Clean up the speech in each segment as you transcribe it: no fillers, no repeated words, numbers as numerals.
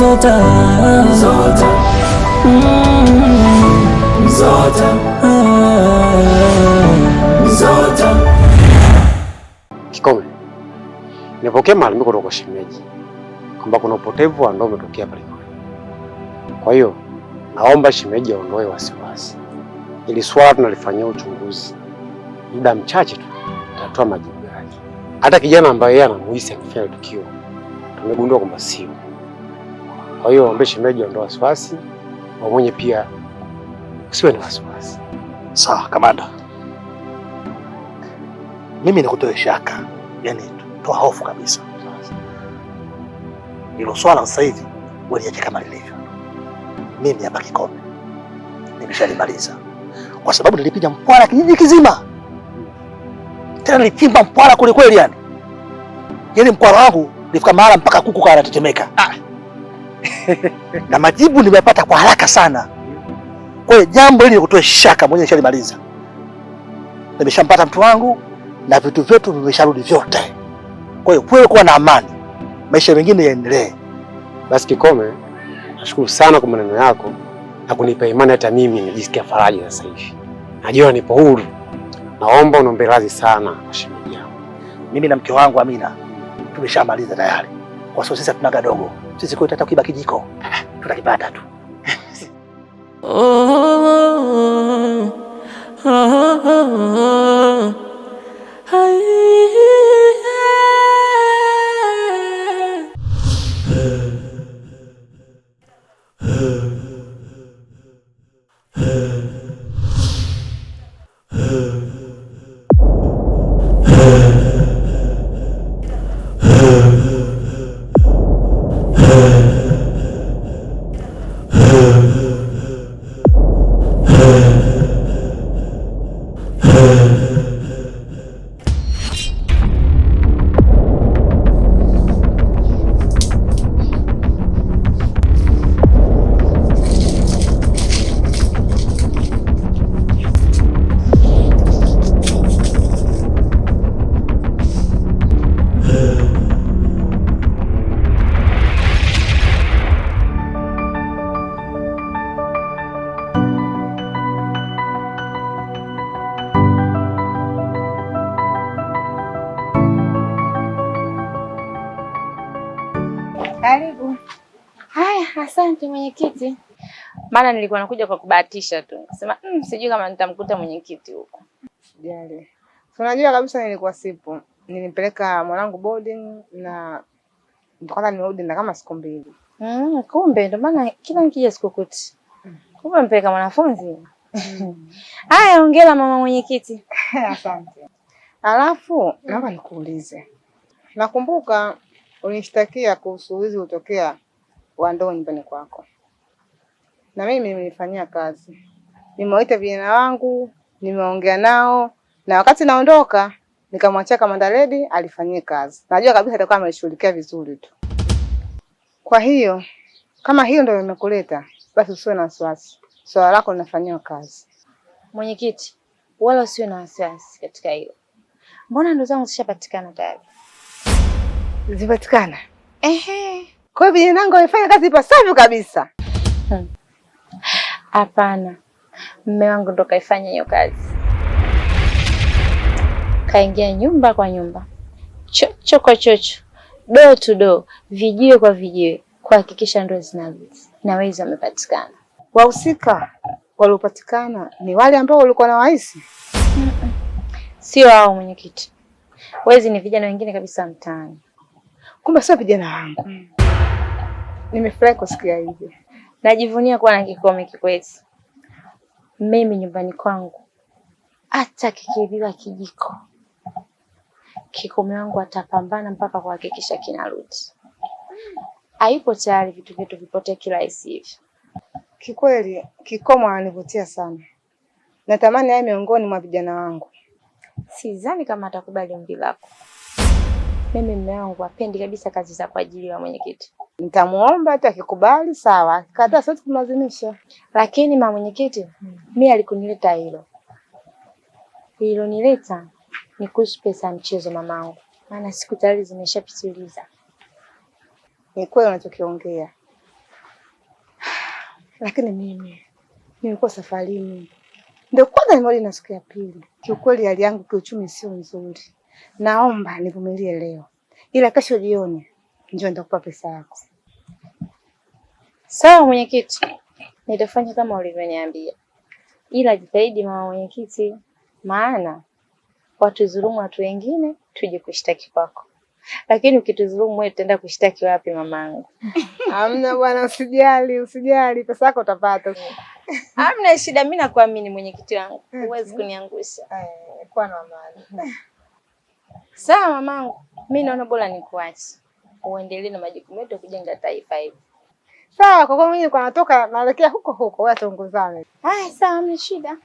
Mzota. Mzota. Mzota. Mzota. Kikome, nipokee malalamiko kutoka kwa shemeji kwamba kuna upotevu wa ndoo umetokea pale kwenu. Kwa hiyo naomba shemeji aondoe wasiwasi, ili swala tunalifanyia uchunguzi, muda mchache tu tutatoa majibu yake. Hata kijana ambaye yeye anamuhisi amefanya tukio tumegundua kwamba sio. Kwa hiyo ombe shemeji aondoe wasiwasi, wa mwenye pia usiwe na wasiwasi. Sawa kamanda, mimi nikutoe shaka, yani toa hofu kabisa. Hilo swala sasa hivi waliache kama lilivyo. Mimi hapa Kikome nimeshalimaliza, kwa sababu nilipiga mkwara kijiji kizima, tena nilichimba mkwara kweli kweli, yani mkwara wangu nilifika mahala mpaka kuku kawa anatetemeka. Ah. Na majibu nimepata kwa haraka sana. Kwa hiyo jambo hili nikutoe shaka, mwenyewe nishalimaliza, nimeshampata mtu wangu na vitu vyetu vimesharudi vyote. Kwa hiyo wewe kuwa na amani, maisha mengine yaendelee. Basi Kikome, nashukuru sana kwa maneno yako na kunipa imani, hata mimi najisikia faraja sasa hivi, najua nipo huru. Naomba uniombe radhi sana kwa shemeji yangu. Mimi na mke wangu Amina tumeshamaliza tayari, kwa sababu sisi hatunaga dogo. Sisi kwetu hata kuiba kijiko tutakipata tu. Oh, oh, oh, oh. Karibu. Haya, asante mwenyekiti. Maana nilikuwa nakuja kwa kubahatisha tu. Sema sijui kama nitamkuta mwenyekiti huko. Sijali. Unajua kabisa nilikuwa sipo. Nilimpeleka mwanangu boarding na ndo kwanza nimerudi na kama siku 2. Kumbe ndo maana kila nikija sikukuti. Kumbe mpeleka mwanafunzi. Haya, hongera mama mwenyekiti. Asante. Alafu naomba nikuulize. Nakumbuka ulinishtakia kuhusu wizi utokea wa ndoo nyumbani kwako, na mimi nimelifanyia kazi. Nimewaita vijana wangu, nimeongea nao, na wakati naondoka nikamwachia Kamanda Ledi alifanyie kazi. Najua kabisa atakuwa amelishughulikia vizuri tu. Kwa hiyo kama hiyo ndio imekuleta, basi usiwe na wasiwasi, swala lako linafanyiwa kazi. Mwenyekiti, wala usiwe na wasiwasi katika hilo. Mbona ndo zangu zishapatikana tayari? Zipatikana? Ehe. Kwa hiyo vijana wangu wamefanya kazi ipasavyo kabisa. Hapana, mume wangu ndo kaifanya hiyo kazi. Kaingia nyumba kwa nyumba, chocho kwa chocho, doo to doo, vijiwe kwa vijiwe, kuhakikisha ndo zinarudi na wezi wamepatikana. Wahusika waliopatikana ni wale ambao walikuwa na wahisi? Sio hao mwenyekiti, wezi ni vijana wengine kabisa mtaani. Kumbe sio vijana wangu. Nimefurahi kusikia hivyo. Najivunia kuwa na Kikome kikweli. Mimi nyumbani kwangu hata kikiibiwa kijiko, Kikome wangu atapambana mpaka kuhakikisha kinarudi. Hayupo tayari vitu vyetu vipotee kirahisi hivyo. Kikweli Kikome ananivutia sana, natamani awe miongoni mwa vijana wangu. Sidhani kama atakubali ombi lako. Mimi mume wangu hapendi kabisa kazi za kuajiriwa mwenyekiti. Nitamuomba hata akikubali sawa, akikataa siwezi kumlazimisha. Lakini mama mwenyekiti, mimi alikunileta hilo. Lililonileta ni kuhusu pesa ya mchezo mamangu, maana siku tayari zimeshapitiliza. Ni kweli unachokiongea, Lakini mimi nilikuwa safarini, ndio kwanza nimerudi na siku ya pili. Kiukweli hali yangu kiuchumi sio nzuri, naomba nivumilie leo, ila kesho jioni njoo nitakupa pesa yako. Sawa mwenyekiti, nitafanya kama ulivyoniambia, ila jitahidi mama mwenyekiti, maana watudhulumu watu wengine tuje kushtaki kwako, lakini ukitudhulumu wewe tutaenda kushtaki wapi mamangu? Hamna bwana, usijali, usijali, pesa yako utapata. Hamna shida, mimi nakuamini mwenyekiti wangu, huwezi kuniangusha. Eh, kuwa na amani. Sawa mamangu, mimi naona bora nikuache uendelee na majukumu yetu ya kujenga taifa hili. Sawa, kwa kuwa mimi nilikuwa natoka naelekea huko huko, wewe tuongozane. Haya, sawa, hamna shida.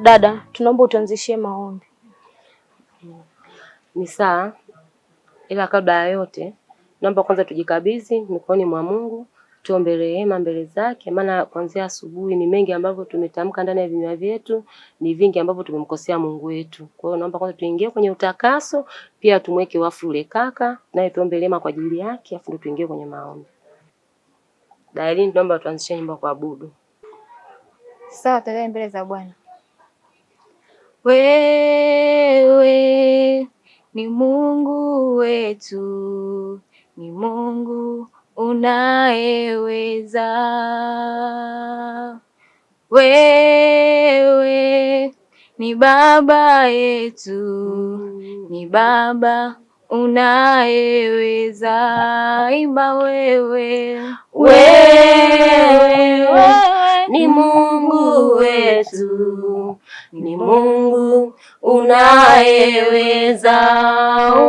Dada, tunaomba utuanzishie maombi. Ni sawa, ila kabla ya yote naomba kwanza tujikabidhi mikononi mwa Mungu, tuombe rehema mbele zake, maana kuanzia asubuhi ni mengi ambavyo tumetamka ndani ya vinywa vyetu, ni vingi ambavyo tumemkosea Mungu wetu. Kwa hiyo naomba kwanza tuingie kwenye utakaso, pia tumweke wafu yule kaka, naye tuombe rehema kwa ajili yake, afu ndio tuingie kwenye maombi. Dailini, tunaomba tuanzishe nyumba kuabudu. Sawa, tuendelee mbele za Bwana. Wewe ni Mungu wetu, ni Mungu unayeweza. Wewe ni Baba yetu, ni Baba unayeweza. Imba wewe, Wewe ni Mungu wetu, ni Mungu unayeweza,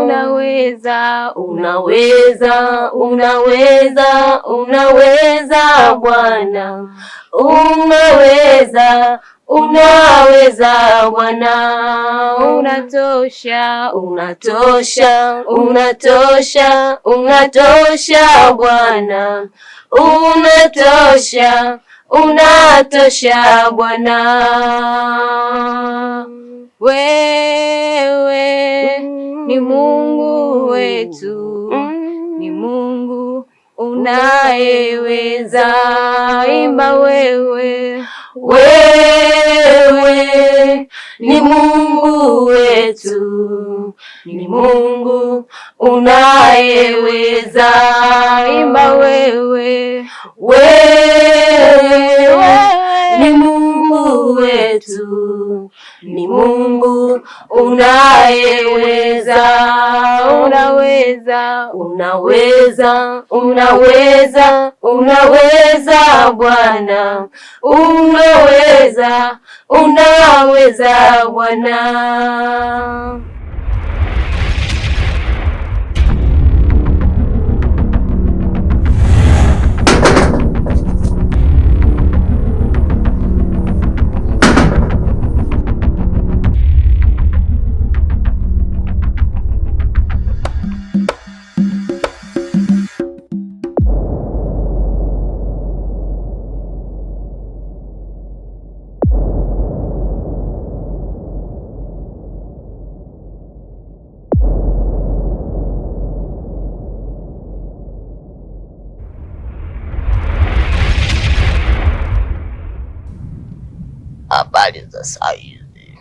unaweza, unaweza, unaweza, unaweza Bwana, unaweza, unaweza Bwana, unatosha, unatosha, unatosha, unatosha Bwana, unatosha, unatosha Bwana. Wewe ni Mungu wetu, ni Mungu unayeweza. Imba wewe, Wewe ni Mungu wetu, ni Mungu unayeweza. imba wewe, Wewe ni Mungu wetu, ni Mungu unayeweza, unaweza, unaweza, unaweza, unaweza Bwana, unaweza, unaweza Bwana. Habari za saa hizi?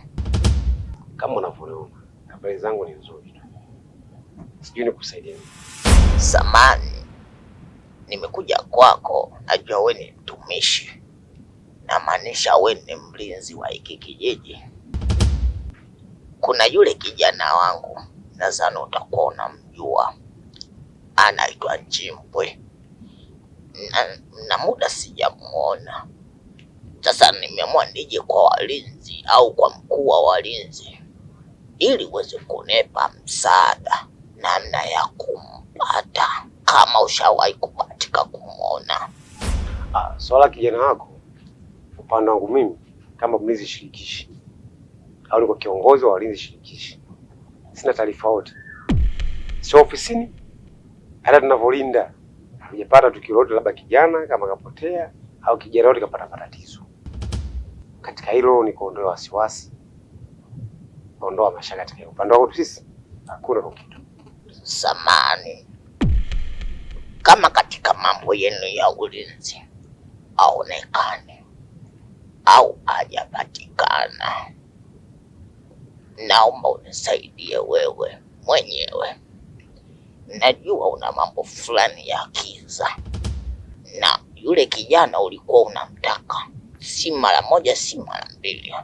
Kama unavyoona, habari zangu ni nzuri tu, sijui nikusaidie nini. Samani, nimekuja kwako, najua we ni mtumishi, namaanisha we ni mlinzi wa hiki kijiji. Kuna yule kijana wangu, nadhani utakuwa unamjua, anaitwa Njimbwe na muda sijamuona. Sasa nimeamua nije kwa walinzi au kwa mkuu wa walinzi ili uweze kunipa msaada namna ya kumpata, kama ushawahi kubahatika kumwona. Ah, swala kijana wako upande wangu mimi kama mlinzi shirikishi au niko kiongozi wa walinzi shirikishi, sina taarifa yote, sio ofisini, hata tunavyolinda hatujapata tukio lolote, labda kijana kama kapotea au kijana yote kapata matatizo. Katika hilo ni kuondoa wasiwasi. Ondoa mashaka katika upande wako, sisi hakuna kitu. Samani, kama katika mambo yenu ya ulinzi aonekane au hajapatikana, naomba unisaidie wewe mwenyewe. Najua una mambo fulani ya kiza, na yule kijana ulikuwa unamtaka, si mara moja, si mara mbili.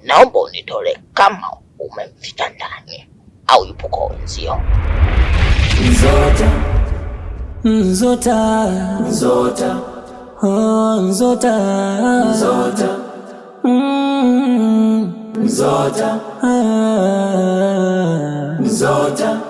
Naomba unitolee kama umemficha ndani au yupo kwa wenzio. Nzota, Nzota, Nzota, oh, Nzota, Nzota, Nzota, ah, Nzota.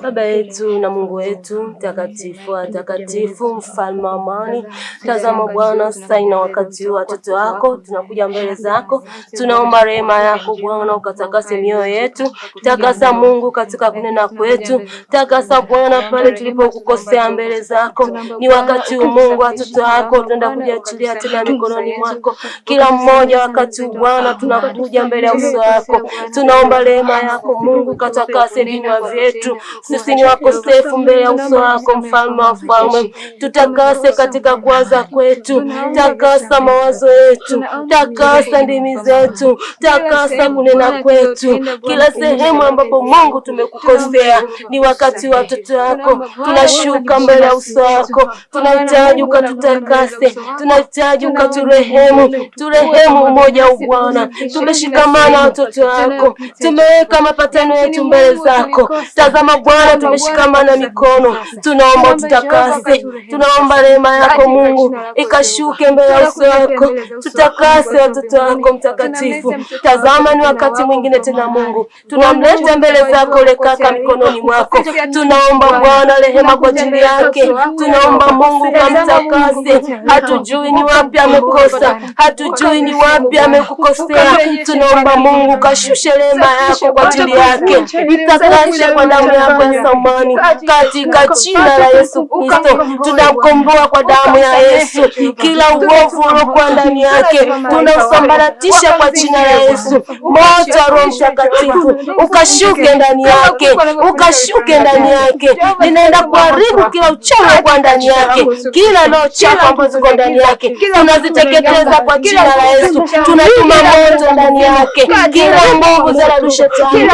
Baba yetu na Mungu wetu mtakatifu, watakatifu, mfalme wa amani, tazama Bwana, sasa ina wakati huu watoto wako tunakuja mbele zako, tunaomba rehema yako Bwana, ukatakase mioyo yetu, takasa Mungu katika kunena kwetu, takasa Bwana pale tulipokukosea mbele zako. Ni wakati huu Mungu, watoto wako tunaenda kujiachilia tena mikononi mwako, kila mmoja wakati huu Bwana, tunakuja mbele ya uso wako, tunaomba rehema yako Mungu, katakase vinywa vyetu. Sisi ni wakosefu mbele ya uso wako, mfalme wa falme. Tutakase katika kuwaza kwetu, takasa mawazo yetu, takasa ndimi zetu, takasa kunena kwetu, kila sehemu ambapo Mungu tumekukosea. Ni wakati wa watoto wako, tunashuka mbele ya uso wako, tunahitaji ukatutakase, tunahitaji ukaturehemu, turehemu umoja u Bwana. Tumeshikamana watoto wako, tumeweka mapatano yetu mbele zako. Tazama Bwana, tumeshikamana mikono, tunaomba tutakase, tunaomba rehema yako Mungu ikashuke mbele ya uso wako, tutakase watoto wako mtakatifu. Tazama, ni wakati mwingine tena Mungu, tunamleta mbele zako ule kaka mikononi mwako, tunaomba Bwana rehema kwa ajili yake, tunaomba Mungu kamtakase. Hatujui ni wapi amekosa, hatujui ni wapi amekukosea. Tunaomba Mungu kashushe rehema yako kwa ajili yake, mtakase kwa damu yako ya thamani, katika jina la Yesu Kristo tunamkomboa kwa damu ya Yesu. Kila uovu uliokuwa ndani yake tunausambaratisha kwa jina la Yesu. Moto wa Roho Mtakatifu ukashuke ndani yake, ukashuke ndani yake. Ninaenda kuharibu kila uchawi uliokuwa ndani yake, kila roho chafu ambazo ziko ndani yake tunaziteketeza kwa jina la Yesu. Tunatuma moto ndani yake, kila nguvu za adui shetani,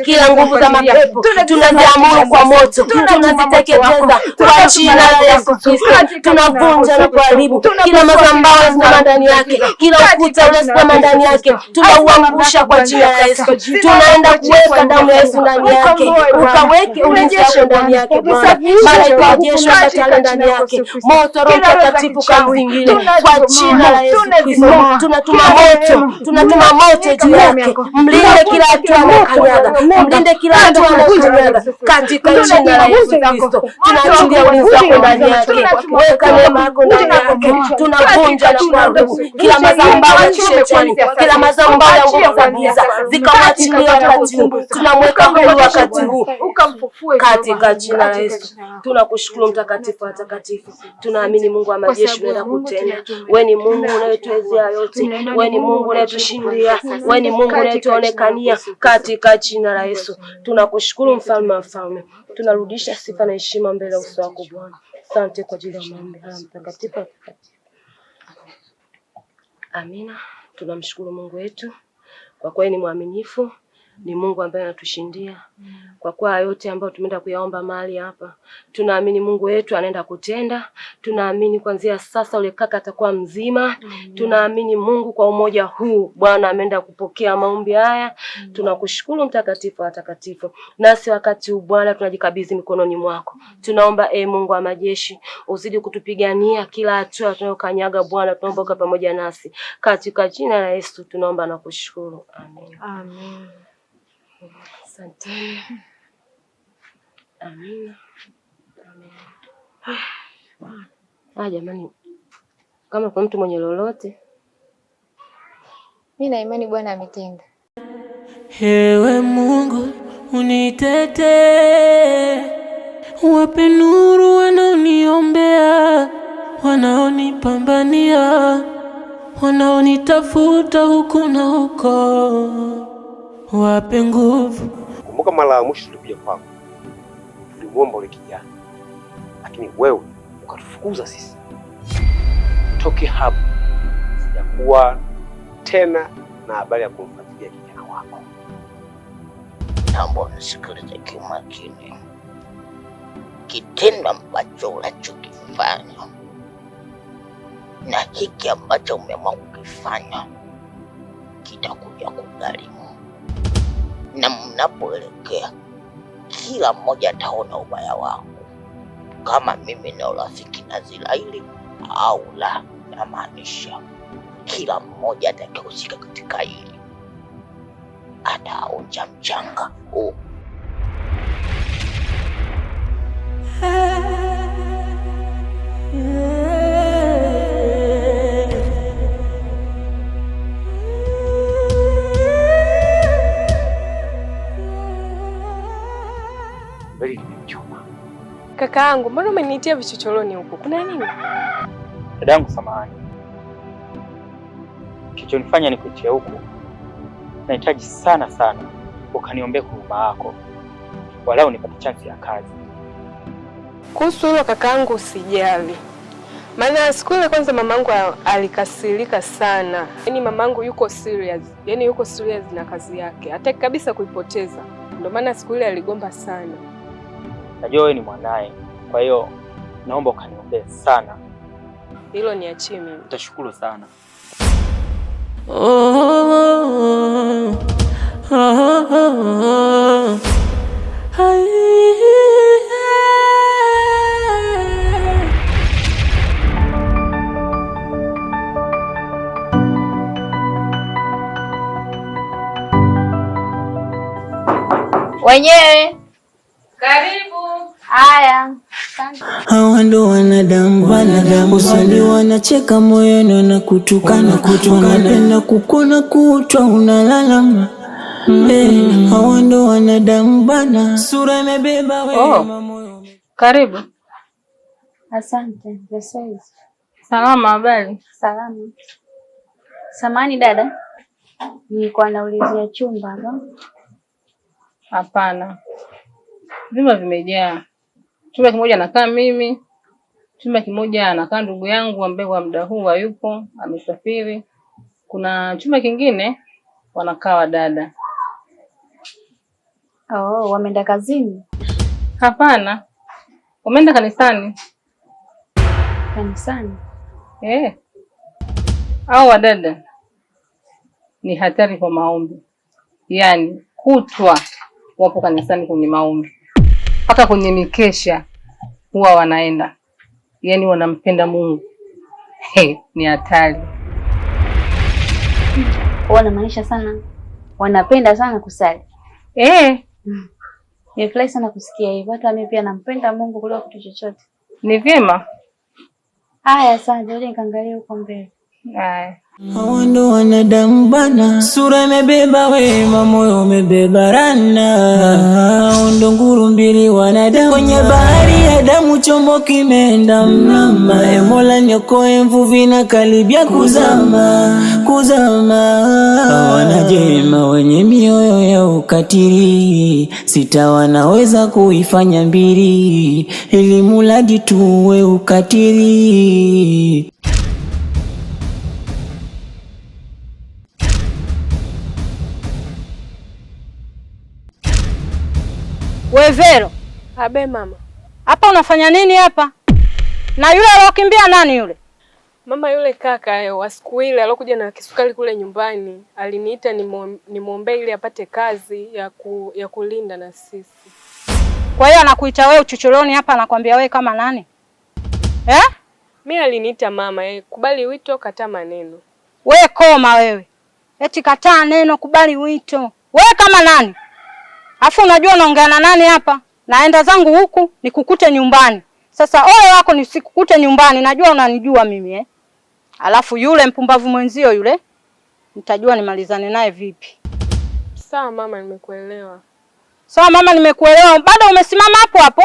kila nguvu za mapepo tunaziamuru kwa moto, tunaziteketeza kwa jina la Yesu Kristo. Tunavunja na kuharibu kila madhabahu yaliyosimama ndani yake, kila ukuta uliosimama ndani yake, tunauangusha kwa jina la Yesu. Tunaenda kuweka damu ya Yesu ndani yake, ukaweke ulinzi wako ndani yake Bwana, malaika wa jeshi wakatale ndani yake, moto Roho Mtakatifu kamzingire kwa jina la Yesu Kristo. Tunatuma moto, tunatuma moto juu yake, mlinde kila hatua anayokanyaga, mlinde kila hatua anayokanyaga katika jina la Yesu Kristo. Tunaachilia ulinzi wako ndani yake, weka neema yako ndani yake. Tunavunja na kuharibu kila madhabahu ya shetani, kila madhabahu ya nguvu za giza zikamwachilia wakati huu, tunamweka huru wakati huu katika jina la Yesu. Tunakushukuru mtakatifu wa takatifu, tunaamini Mungu wa majeshi unaenda kutenda. We ni Mungu unayetuwezea yote, we ni Mungu unayetushindia, we ni Mungu unayetuonekania katika jina la Yesu. Tunakushukuru mfalme wa falme, tunarudisha sifa na heshima mbele ya uso wako Bwana. Asante kwa ajili ya maombi haya mtakatifu wa takatifu. Amina. Tunamshukuru Mungu wetu kwa kweli ni mwaminifu, ni Mungu ambaye anatushindia. Kwa kuwa yote ambayo tumeenda kuyaomba mahali hapa, tunaamini Mungu wetu anaenda kutenda. Tunaamini kuanzia sasa ule kaka atakuwa mzima. Tunaamini Mungu kwa umoja huu Bwana ameenda kupokea maombi haya. Tunakushukuru mtakatifu wa takatifu. Nasi wakati huu Bwana tunajikabidhi mikononi mwako. Tunaomba Mungu wa majeshi uzidi kutupigania kila hatua tunayokanyaga Bwana, tunaomba ukae pamoja nasi katika jina la Yesu tunaomba na kushukuru. Amen. Amen. Asanteni. Amina. Amen. Ah, jamani, kama kuna mtu mwenye lolote, Mimi na imani Bwana ametenda. Ewe Mungu unitetee, wape nuru wanaoniombea, wanaonipambania, wanaonitafuta huku na huko. wape nguvu. Kumbuka mara ya mwisho tulikuja kwako, tulimuomba ule kijana, lakini wewe ukatufukuza sisi. Toke hapo sijakuwa tena na habari ya kumfuatilia kijana wako. Naomba unisikilize kiumakini. Kitendo ambacho unachokifanya na hiki ambacho umeamua kukifanya kitakuja kugharimu, na mnapoelekea kila mmoja ataona ubaya wangu, kama mimi na urafiki na Ziraili au la. Namaanisha kila mmoja atakayehusika katika hili ataonja mchanga huu. Mbele limemchoma. Kakaangu, mbona umeniitia vichochoroni huko? Kuna nini? Dadangu, samahani, kilichonifanya nikuitie huku, nahitaji sana sana ukaniombee kwa huruma yako, walau nipate chansi ya kazi. Kuhusu hilo kakaangu, usijali, maana siku ile kwanza mamangu alikasirika sana. Yaani mamangu yuko serious, yaani yuko serious na kazi yake, hataki kabisa kuipoteza. Ndio maana siku ile aligomba sana. Najua wewe ni mwanaye, kwa hiyo naomba ukaniombee sana. Hilo niachie mimi. Nitashukuru sana. Oh, oh, oh, oh. Wenyewe. Karibu. Haya. Hawa ndo wanadamu, wanadamu usoni wanacheka, moyoni wanakutukana, wanapenda kukuna kutwa unalalama. Hawa ndo wanadamu bana, sura imebeba wema moyo. Karibu. Asante. Salama, habari? Salama. Samahani dada, nilikuwa naulizia chumba hapa. Hapana, vyumba vimejaa. Chumba kimoja nakaa mimi, chumba kimoja anakaa ndugu yangu ambaye kwa muda huu hayupo, amesafiri. Kuna chumba kingine wanakaa wadada. Oh, wameenda kazini? Hapana, wameenda kanisani. Kanisani? Eh. Hao wadada ni hatari kwa maombi, yaani kutwa wapo kanisani kwenye maombi, mpaka kwenye mikesha huwa wanaenda, yaani wanampenda Mungu. Hey, ni hatari. Wanamaanisha sana, wanapenda sana kusali. Eh. Nimefurahi sana kusikia hivyo. Hata mimi pia nampenda Mungu kuliko kitu chochote. Ni vyema. Haya, asante. Ngoja nikaangalie huko mbele. Haya. Hawa ndo wanadamu bana, sura imebeba wema, moyo umebeba rana. Hao ndo nguru mbili wanadamu, kwenye bahari ya damu chombo kimeenda mrama. E Mola niokoe, mvuvi na karibia kuzama, kuzama. Wanajema wenye mioyo ya ukatili, sita wanaweza kuifanya mbili, ili muladi tuwe ukatili. We Vero. Abe mama. Hapa unafanya nini hapa? Na yule aliyokimbia nani yule? Mama, yule kaka wa siku ile alokuja na kisukari kule nyumbani aliniita nimuombe ili apate kazi ya kulinda na sisi. Kwa hiyo anakuita wewe uchochoroni hapa anakuambia wewe kama nani? Eh? Mimi aliniita mama, kubali wito, kataa maneno. Wewe koma wewe. Eti kataa neno, kubali wito. Wewe kama nani? Afu unajua unaongea na nani hapa? Naenda zangu huku nikukute nyumbani. Sasa ole wako nisikukute nyumbani, najua unanijua mimi eh. Alafu yule mpumbavu mwenzio yule nitajua nimalizane naye vipi. Sawa mama, nimekuelewa. Sawa mama, nimekuelewa. Bado umesimama hapo hapo?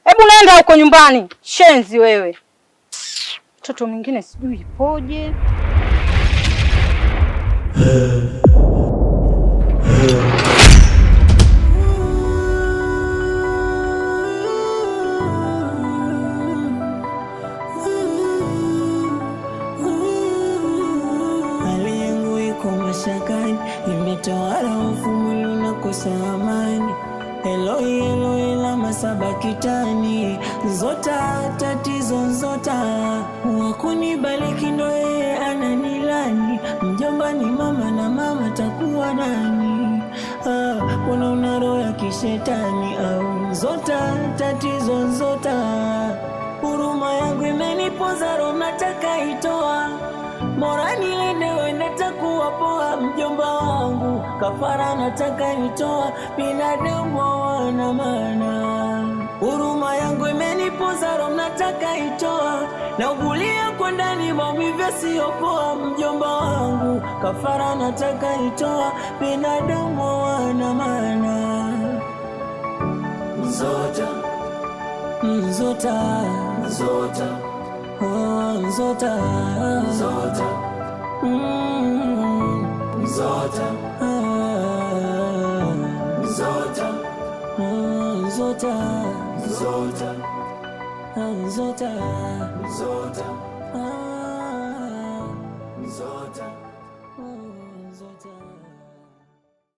Hebu nenda huko nyumbani. Shenzi wewe. Mtoto mwingine sijui ipoje. Imetawala hofu, mwili unakosa amani. Eloi Eloi lama sabakitani, nzota tatizo nzota, wakunibariki ndo yeye ananilani. Mjomba ni mama na mama takuwa nani? Ah, mbona una roho ya kishetani? Au nzota tatizo nzota, huruma yangu imeniponza, roho nataka itoa Mora nilinde wende takuwa poa, mjomba wangu kafara nataka itoa, binadamu hawana maana. Huruma yangu imeniponza, roho nataka itoa, na ugulia kwa ndani maumivu yasiyopoa, mjomba wangu kafara nataka itoa, binadamu hawana maana. Nzota, nzota, nzota, oh, nzota, nzota, nzota, ah, nzota, oh, nzota, nzota, ah, nzota, nzota, ah, nzota, oh, nzota.